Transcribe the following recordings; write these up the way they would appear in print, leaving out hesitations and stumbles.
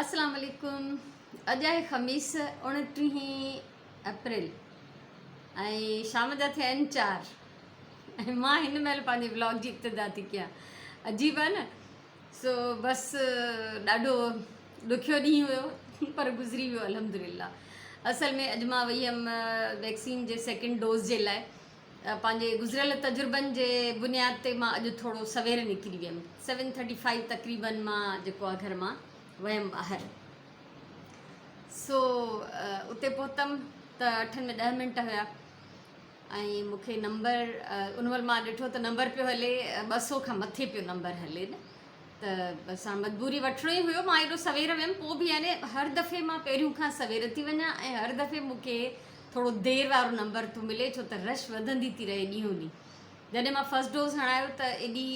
اسلام عليڪم اڄ آهي خميس اڻٽيهين اپريل ۽ شام جا ٿيا آهن چار ۽ مان هن مهل پنهنجي ولاگ جي ابتدا ٿي ڪيان عجيب آهي نه سو بس ڏاڍو ڏکيو ڏينهن هيو پر گذري ويو الحمدلله اصل ۾ اڄ مان وئي هيم ويڪسين جي سيڪنڊ ڊوز جي لاء پنهنجي گذريل تجربن جي بنياد تي مان اڄ ٿورو سوير نڪري ويم سيون ٿرٽي فائيو تقريبن مان جيڪو آهي گهر مان ويم ٻاهر سو اتي پهتم ته اٺن ۾ ڏهه منٽ هيا ۽ مون کي نمبر ان مهل مان ڏٺو ته نمبر پيو هلي ٻه سو کان مٿي پيو نمبر هلي نه ته بس هاڻ مجبوري وٺڻو ئي هيو مان ايڏو سوير ويم پوء به يعني هر دفعي مان پهريون کان سوير ٿي وڃان ۽ هر دفعي مون کي ٿورو دير وارو نمبر ٿو ملي ڇو ته رش وڌندي ٿي رهي ڏينهون ڏينهن جڏهن مان فرسٽ ڊوز هڻايو ته ايڏي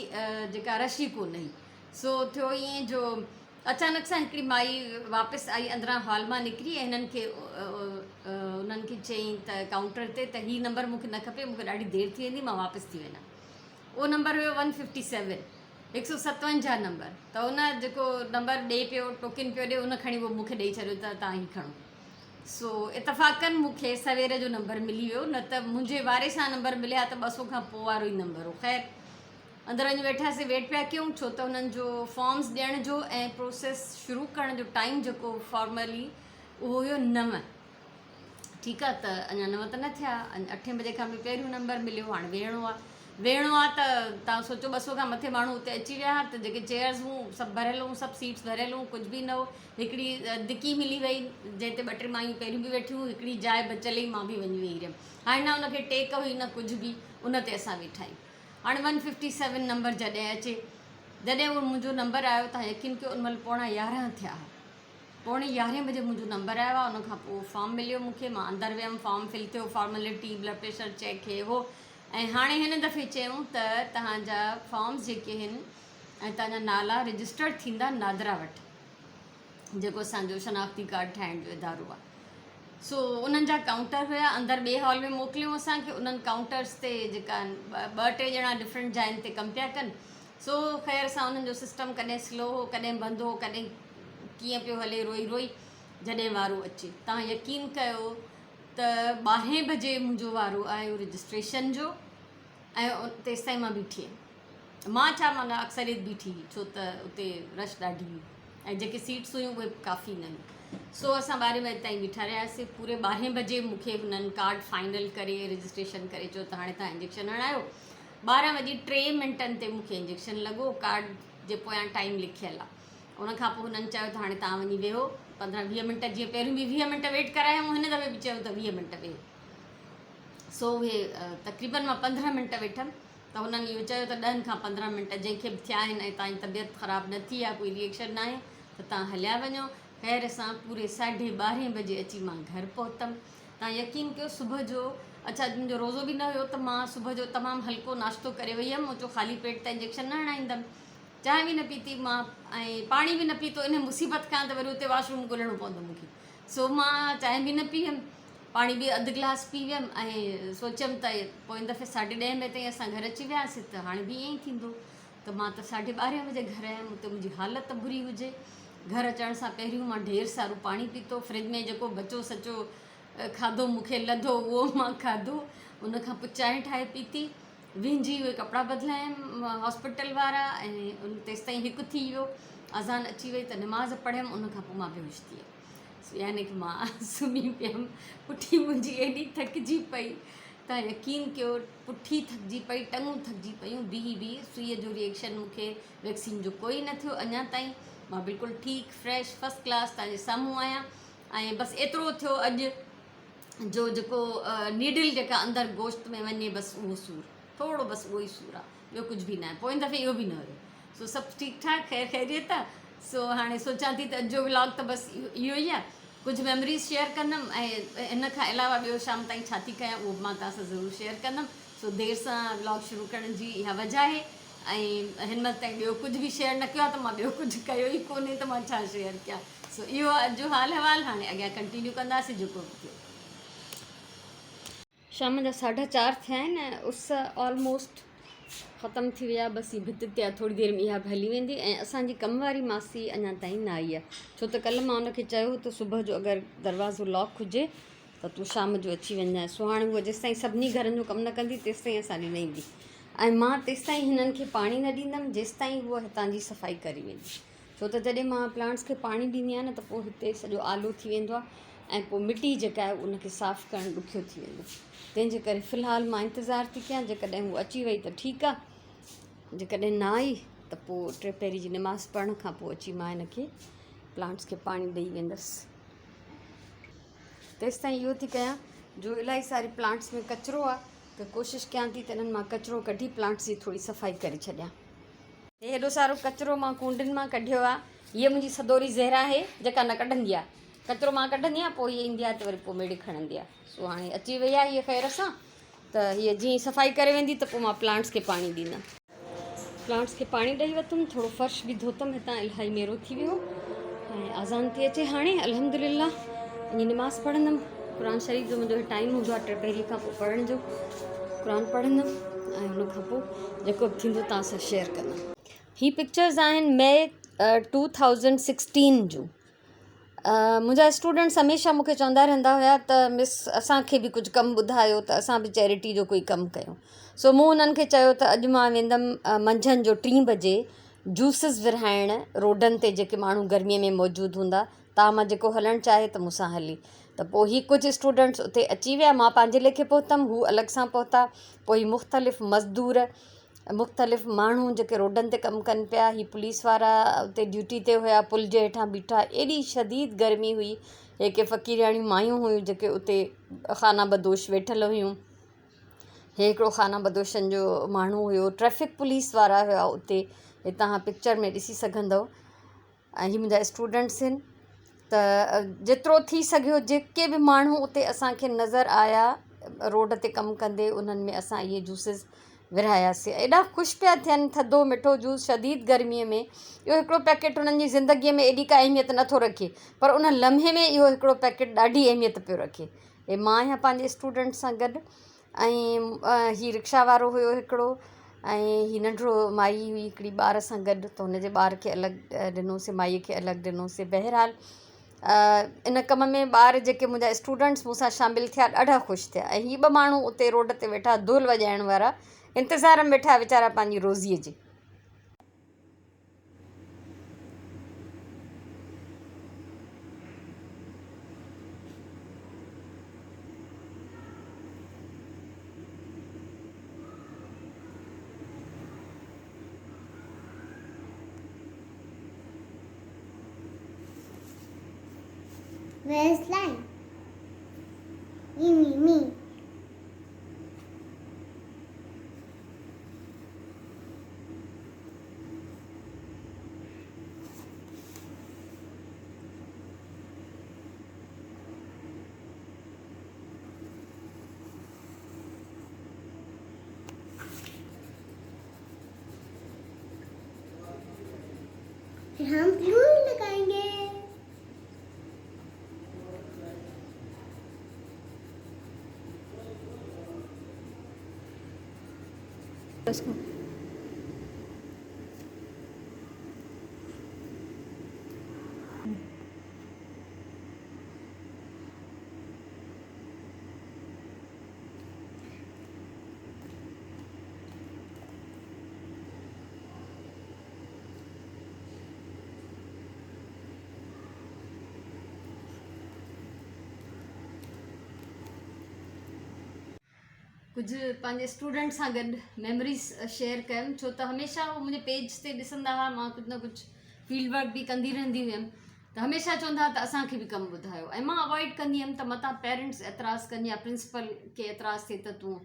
جيڪا رش ئي ڪو نه هئي سو ٿيو ائين جو اچانڪ سان هڪڙي مائي واپس آئي اندران هال مان نڪري ۽ هنن کي انهن کي چيائين ته ڪائونٽر تي ته هي نمبر مون کي نه کپي مون کي ڏاڍي دير ٿي ويندي مان واپس ٿي وڃان اهو نمبر هيو ون ففٽي سيون 157 نمبر ته ان جيڪو نمبر ڏئي پيو ٽوڪن پيو ڏئي ان کڻي اهو مون کي ڏئي ڇڏيو ته تان هي کڻو سو اتفاقن مون کي سوير جو نمبر ملي ويو نه ته منهنجي واري سان نمبر ملي ها ته 200 کان پوء وارو ئي نمبر هو خير اندر وڃي ويٺاسي ويٽ پيا ڪيون ڇو ته انهن جو فارمز ڏيڻ جو ۽ پروسيس شروع ڪرڻ جو ٽائيم جيڪو فارملي اهو هيو 9 ٺيڪ آ ته اڃا 9 ته نه ٿيا اٺين بجي کان به پهريون نمبر مليو هاڻي ويهڻو آ ويهڻو آ ته تان سوچو 200 کان مٿي ماڻهو اتي اچي ويا ها ته جيڪي چيئرز هون سڀ ڀريل هون سڀ سيٽس ڀريل هون ڪجهه به نه هو هڪڙي دڪي ملي وئي جنهن تي ٻه ٽي مايون پهريون به ويٺيون هڪڙي جاء بچيل هئي مان به وڃي ويهي رهيم هاڻي نه ان کي ٽيڪ هئي نه ڪجهه به ان تي اسان ويٺا آهيون هاڻي ون ففٽي سيون نمبر جڏهن اچي جڏهن اهو منهنجو نمبر آيو تان يقين ڪيو ان مهل پوڻا يارهن ٿيا ها پوڻي يارهين بجي منهنجو نمبر آيو آهي ان کان پوء فارم مليو مون کي مان اندر ويم فارم فل ٿيو فارملٽي بلڊ پريشر چيڪ هي هو ۽ هاڻي هن دفعي چيائون ته توهان جا فارمز جيڪي آهن ۽ توهان جا نالا رجسٽرڊ ٿيندا نادرا وٽ جيڪو اسان جو شناختي ڪارڊ ٺاهڻ جو ادارو آهي سو انهن جا ڪائونٽر هيا اندر ٻئي هال ۾ موڪليون اسان کي انهن ڪائونٽرس تي جيڪا ٻه ٽي ڄڻا ڊفرنٽ جاين تي ڪم پيا ڪن سو خير سان انهن جو سسٽم ڪڏهن سلو هو ڪڏهن بند هو ڪڏهن ڪيئن پيو هلي روئي روئي جڏهن وارو اچي تان يقين ڪيو ته ٻارهين بجي منهنجو وارو آيو رجسٽريشن جو ۽ تيستائين مان بيٺي هيم مان ڇا معنيٰ اڪثريت بيٺي هئي ڇو ته اتي رش ڏاڍي هئي ۽ جيڪي سيٽس هيون اهي ڪافي نه هيون سو اسان ٻارهين بجي تائين بيٺا رهياسي پوري ٻارهين بجي مون کي هنن ڪارڊ فائنل ڪري رجسٽريشن ڪري چيو ته هاڻي تان انجيڪشن هڻايو ٻارهن وڄي ٽي منٽن تي مون کي انجيڪشن لڳو ڪارڊ جي پويان ٽائيم لکيل آ ان کان پوء هنن چيو ته هاڻي توهان وڃي ويهو پندرهن ويهه منٽ جيئن پهريون به ويهه منٽ ويٽ ڪرايائون هن دفعي به چيو ته ويهه منٽ ويهو سو اهي تقريبن مان پندرهن منٽ ويٺم ته هنن اهو چيو ته ڏهن کان پندرهن منٽ جنهن کي به ٿيا آهن ۽ توهان جي طبيعت خراب نه ٿي آهي ڪوئي ريئڪشن ناهي ته توهان هليا وڃو خير سان پوري ساڍي ٻارهين بجي اچي مان گهر پهتم توهان يقين ڪيو صبح جو اڇا اڄ منهنجو روزو به نه هيو ته مان صبح جو تمام هلڪو ناشتو ڪري وئي هيم مون چيو خالي پيٽ ته انجيڪشن نه هڻائيندم چانهه به نه پيتي مان ۽ پاڻي به نه پيتو ان مصيبت کان ته وري اتي واش روم ڳولڻو پوندو مون کي سو مان چانهه به نه پي ويم پاڻي به اڌ گلاس پي ويم ۽ سوچيم ته پوئين دفعي ساڍي ڏهين بجي تائين اسان گهر اچي وياسي ته هاڻي به ائين ئي ٿيندو ته مان ته ساڍي ٻارهين بجي گهر آيم اتي منهنجي حالت بري هجي گهر اچڻ سان پهريون مان ڍير سارو پاڻي پيتو فرج ۾ جيڪو بچو سچو کاڌو مون کي لڌو اهو مان کاڌو ان کان پوء چانهه ٺاهي پيتي وهنجي اهي ڪپڙا بدلايم هاسپيٽل وارا ۽ ان تيستائين هڪ ٿي ويو اذان اچي وئي ته نماز پڙهيم ان کان پوء مان بيهوش ٿي ويم يعني ڪه مان سمهي پيم پٺي منهنجي ايڏي ٿڪجي پئي تان يقين ڪيو پٺي ٿڪجي پئي ٽنگون ٿڪجي پيون بيهي بيهي سوئي جو ريئڪشن مون کي ويڪسين جو ڪوئي نه ٿيو اڃا تائين مان بلڪل ٺيڪ فريش فرسٽ ڪلاس تان جي سامهون آهيان ۽ بس ايترو ٿيو اڄ جو جيڪو نيڊل جيڪا اندر گوشت ۾ وڃي بس اهو سور ٿورو بس اهو ئي سور آ ٻيو ڪجهه به نه آهي پوئين دفعي اهو به نه هيو سو سڀ ٺيڪ ٺاڪ خير خيريت آ سو هاڻي سوچان ٿي ته اڄ جو ولاگ ته بس اهو ئي آ ڪجهه ميموريز شيئر ڪندم ۽ ان کان علاوه ٻيو شام تائين ڇا ٿي ڪيان اهو به مان توهان سان ضرور شيئر ڪندم سو دير سان ولاگ شروع ڪرڻ جي اها وجه آهي ۽ هن مهل تائين ٻيو ڪجهه به شيئر نه ڪيو آهي ته مان ٻيو ڪجهه ڪيو ئي ڪونهي ته مان ڇا شيئر ڪيان سو اهو آهي اڄ جو حال احوال هاڻي اڳيان ڪنٽينيو ڪنداسين جيڪو به ٿيو. شام جا ساڍا چار ٿيا آهن ۽ اس آلموسٽ ختم ٿي وئي آهي بس هي ڀت تي آهي ٿوري دير ۾ اها به هلي ويندي ۽ اسان جي ڪم واري ماسي اڃا تائين نه آئي آهي ڇو ته ڪلهه مان ان کي چيو هو ته صبح جو اگر دروازو لاڪ هجي ته تون شام جو اچي وڃجانء سو هاڻي هوء جيستائين سڀني گهرن جو ڪم نه ڪندي تيستائين اسان ڏي نه ايندي ۽ مان تيستائين هنن کي پاڻي نه ڏيندم جيستائين هوء هتان جي صفائي ڪري ويندي ڇو ته جڏهن مان پلانٽس کي پاڻي ڏيندي آهيان نه ته پوء هتي سڄو آلو ٿي ويندو آهي ۽ پوء مٽي جيڪا آهي ان کي صاف ڪرڻ ڏکيو ٿي ويندو تنهن جي ڪري في الحال مان انتظار ٿي ڪيان جيڪڏهن هو اچي وئي ته ٺيڪ آهي جيڪڏهن نه آئي ته پوء ٽي پهري جي نماز پڙهڻ کان پوء اچي مان هن کي پلانٽس کي پاڻي ڏئي ويندس تيستائين اهو ٿي ڪيان جو الاهي ساري پلانٽس ۾ ڪچرو آهي ته ڪوشش ڪيان ٿي ته انهن مان ڪچرو ڪڍي پلانٽس جي ٿوري صفائي ڪري ڇڏيان هي هيڏو سارو ڪچرو مان ڪونڊين مان ڪڍيو آ. هيء منهنجي سدوري زهره آهي، جيڪا نه ڪڍندي آ. ڪچرو مان ڪڍندي آهيان، پوء هيء ايندي آ ته وري پوء ميڙي کڻندي آ. سو هاڻي اچي وئي آ هيء خير سان ته هيء جيئن ئي صفائي ڪري ويندي ته پوء مان پلانٽس کي پاڻي ڏيندم. پلانٽس کي پاڻي ڏئي ورتم، ٿورو فرش به ڌوتم، هتان الاهي ميرو ٿي ويو هو ۽ اذان ٿي اچي هاڻي الحمدلله وڃي نماز پڙهندم. قرآن شريف جو منهنجو ٽائيم هوندو آ ٽپهري کان پوء پڙهڻ جو، قرآن پڙهندم ۽ ان کان پوء جيڪو به ٿيندو توهان سان شيئر ڪندم. هي پڪچرز آهن مئي ٽو ٿائوزنڊ سڪسٽين جون. منهنجا اسٽوڊنٽس هميشه مون کي چوندا رهندا هيا ته مس اسان کي به ڪجهه ڪم ٻڌايو ته اسان به چيرٽي جو ڪوئي ڪم ڪيون. سو مون انهن کي چيو ته اڄ مان ويندم منجهند جو ٽين بجي جوسز ورهائڻ روڊن تي جيڪي ماڻهو گرمي ۾ موجود هوندا توهان مان جيڪو هلڻ چاهي ته مون سان هلي ته پوء هي ڪجهه اسٽوڊنٽس اتي اچي ويا مان پنهنجي ليکي پهتم هو الڳ سان پهتا پوء هي مختلف مزدور مختلف ماڻهو جيڪي روڊن تي ڪم ڪن پيا هي پوليس وارا اتي ڊيوٽي تي هيا پل جي هيٺان بيٺا ايڏي شديد گرمي هئي هي ڪي فقيرياڻيون مايون هيون جيڪي اتي خانه بدوش ويٺل هيون هي هڪڙو خانه بدوشن جو ماڻهو هيو ٽريفڪ پوليس وارا هيا اتي هي توهان پڪچر ۾ ڏسي سگهندؤ ۽ هي منهنجا اسٽوڊنٽس آهن ته جيترو ٿي سگهيو جيڪي به ماڻهو اتي اسانکي نظر آيا روڊ تي ڪم ڪندي انهن ۾ اسان اهي جوسز ورهاياسي ايڏا خوش پيا ٿين ٿڌو مٺو جوس شديد گرمي ۾ اهو هڪڙو پيڪيٽ انهن جي زندگي ۾ ايڏي ڪا اهميت نٿو رکي پر ان لمحي ۾ اهو هڪڙو پيڪيٽ ڏاڍي اهميت پيو رکي هي مان آهيان پنهنجي اسٽوڊنٽس سان گڏ ۽ هي رڪشا وارو هيو هڪڙو ۽ هي ننڍڙو مائي هئي هڪڙي ٻار سان گڏ ته هن جي ٻار کي الڳ ڏنوسي مائي کي الڳ ڏنوسي بهرحال ان ڪم ۾ ٻار جيڪي منهنجا اسٽوڊنٽس مون سان شامل ٿيا ڏاڍا خوش ٿيا ۽ هي ٻه ماڻهو اتي روڊ تي ويٺا دهل وڄائڻ وارا انتظار ۾ ويٺا ويچارا پنهنجي روزيء جي. Where's line? Me, me, me. फिर हम ग्लू लगाएंगे। इसको ڪجهه پنهنجي اسٽوڊنٽ سان گڏ ميموريز شيئر ڪيم ڇو ته هميشه هو منهنجي پيج تي ڏسندا هئا مان ڪجهه نه ڪجهه فيلڊ ورڪ به ڪندي رهندي هيم ته هميشه چوندا هئا ته اسان کي به ڪم ٻڌايو ۽ مان اوائڊ ڪندي هيم ته متان پيرنٽس اعتراض ڪن يا پرنسپل کي اعتراض ٿئي ته تون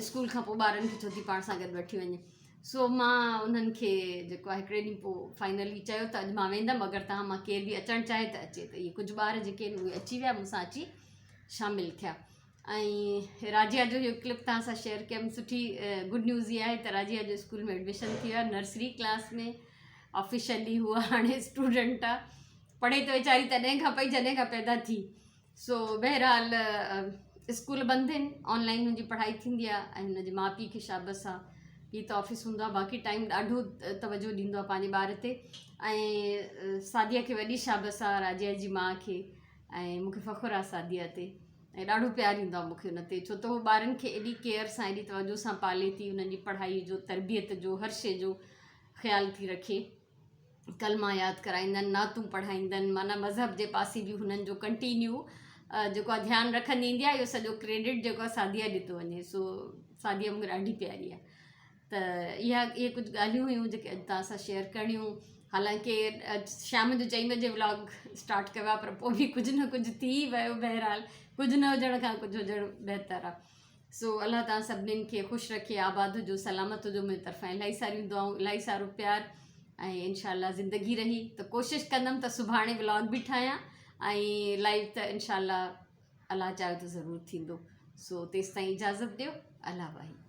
اسڪول کان پوء ٻارن کي ڇو ٿي پاڻ سان گڏ وٺي وڃين سو مان انهن کي جيڪو آهي هڪڙي ڏينهن پوء فائنلي چيو ته اڄ مان ويندم اگر توهان مان ڪير به اچڻ چاهي ته اچي ته اهي ڪجهه ٻار جيڪي آهن اهي اچي ويا مون سان اچي شامل ٿيا ۽ راجيا جو اهو ڪلپ توهان سان شيئر ڪيم سٺي گڊ نيوز اها آهي ته راجيا جو اسڪول ۾ ايڊميشن ٿي ويو آهي نرسري ڪلاس ۾ آفيشلي هوء هاڻي اسٽوڊنٽ آهي پڙهي ته ويچاري تڏهن کان پئي جڏهن کان پيدا ٿي سو بهرحال اسڪول بند آهن آن لائن هن جي پڙهائي ٿيندي آهي ۽ هن جي ماء پيء کي شابس آهي هي ته آفيس هوندو آهي باقي ٽائيم ڏاڍو توجه ڏيندو آهي پنهنجي ٻار تي ۽ سعديه کي وڏي شابس آهي راجيه جي ماء کي ۽ مون کي فخر آهي سعديه تي ۽ ڏاڍو پيار ايندو آهي مون کي ان تي ڇو ته هو ٻارن کي ايڏي ڪيئر سان ايڏي توجه سان پالي ٿي انهن جي پڙهائي جو تربيت جو هر شي جو خيال ٿي رکي ڪلما ياد ڪرائيندن نعتون پڙهائيندن معنيٰ مذهب جي پاسي به هنن جو ڪنٽينيو جيڪو آهي ڌيان رکندي ايندي آهي اهو سڄو ڪريڊٽ جيڪو آهي سعديه ڏي ٿو وڃي سو سعديه مونکي ڏاڍي پياري آهي ته اها اهي ڪجهه ڳالهيون هيون جيڪي اڄ توهان سان شيئر ڪرڻيون حالانڪه شام جو چئين بجي ولاگ اسٽارٽ ڪيو آهي پر پوء به ڪجهه نه ڪجهه ٿي ويو بهرحال ڪجهه نه هجڻ کان ڪجهه هجڻ بهتر آهي سو الله توهان سڀنين کي خوش رکي آباد هجو سلامت هجو منهنجي طرفان الاهي ساريون دعائون الاهي سارو پيار ۽ انشاء الله زندگي رهي ته ڪوشش ڪندم ته سڀاڻي ولاگ به ٺاهيان ۽ لائيو ته انشاء الله الله چاهيو ته ضرور ٿيندو سو تيستائين اجازت ڏيو الله واهي.